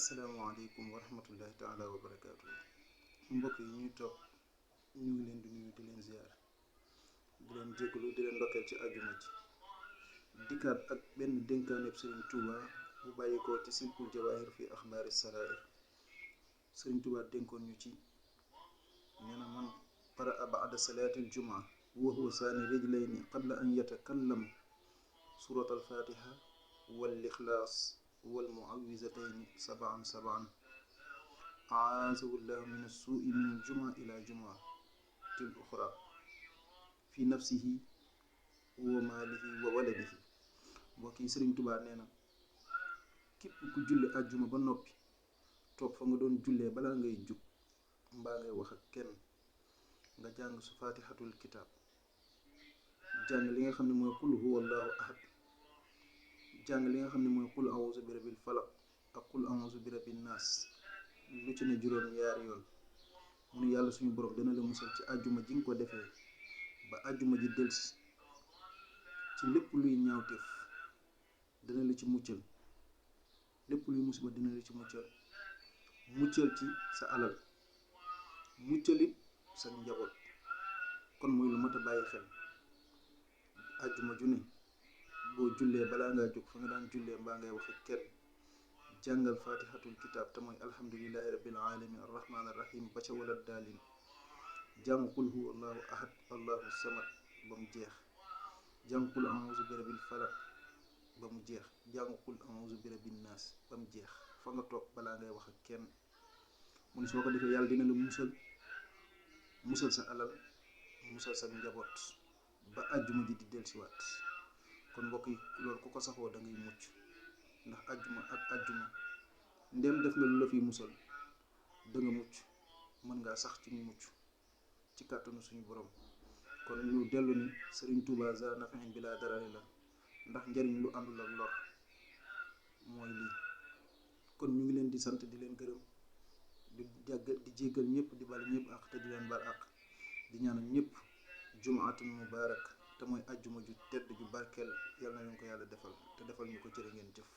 asalaamaaleykum wa rahmatullahi taala wa barakaatu mbokk yi ñuy topp ñu ngi leen di nuyu di leen ziar di leen jégalu di leen ndokkeel ci àjjuma ji dikkaat ak benn dénkaaneeb Serigne Touba bu bàyyikoo ci Silkul Jawaahir fi axbaari sarair Serigne Touba dénkoon ñu ci nee na man qaraa ba'da salaatil jumaa wa huwa saani rijlayni qabla an yatakallam surat alfatiha wal ixlaas wal muawwizatayni sab'an sab'an a'aazahu llahu min as-suu'i min al-jumu'a ila jumu'atin uxra fi nafsihi wa maalihi wa waladihi. mbokk yi Sëriñ Tubaa nee na képp ku julli àjjuma ba noppi toog fa nga doon jullee balaa ngay jug mbaa ngay wax ak kenn nga jàng su faatixatul kitaab jàng li nga xam ne mooy qul huwa allahu ahad jàng li nga xam ne mooy qul a'uuzu bi rabbil falaq ak qul a'uuzu bi rabbin naas lu ci ne juróom ñaari yoon mu ne yàlla suñu borom dana la musal ci àjjuma ji nga ko defee ba àjjuma ji delsi ci lépp luy ñaawteef dana la ci muccal lépp luy musiba dina la ci muccal ci sa alal muccalit sa njaboot kon mooy lu mat a bàyyi xel àjjuma ju ne boo jullee balaa ngaa jóg fa nga daan jullee mbaa ngay wax ak kenn jàngal faatixatul kitaab te mooy alhamdulillahi rabbil alamin arrahman arrahim ba ca wala daalin jàng qul huwa allahu ahad allahu samad ba mu jeex jàng qul a'uuzu bi rabbil falaq ba mu jeex jàng qul a'uuzu bi rabbin naas ba mu jeex fa nga toog balaa ngay wax ak kenn mu ne soo ko defee yàlla dina la musal sa alal musal sa njaboot ba àjjuma ji di dellusiwaat kon mbokk yi loolu ku ko saxoo da ngay mucc ndax àjjuma ak àjjuma ndem def nga lu la fiy musal da nga mucc mën ngaa sax ci mucc ci kàttanu suñu borom kon ñu dellu ni Serigne Touba za nafi'in bila darari la ndax njariñ lu àndul ak lor mooy lii kon ñu ngi leen di sant di leen gërëm di jéggal ñëpp di bal ñëpp ak te di leen bal ak di ñaanal ñëpp jumaatun mubaarak te mooy àjjuma ju tedd ju barkeel yal na leen ko yàlla defal te defal ñu ko jërë ngeen jëf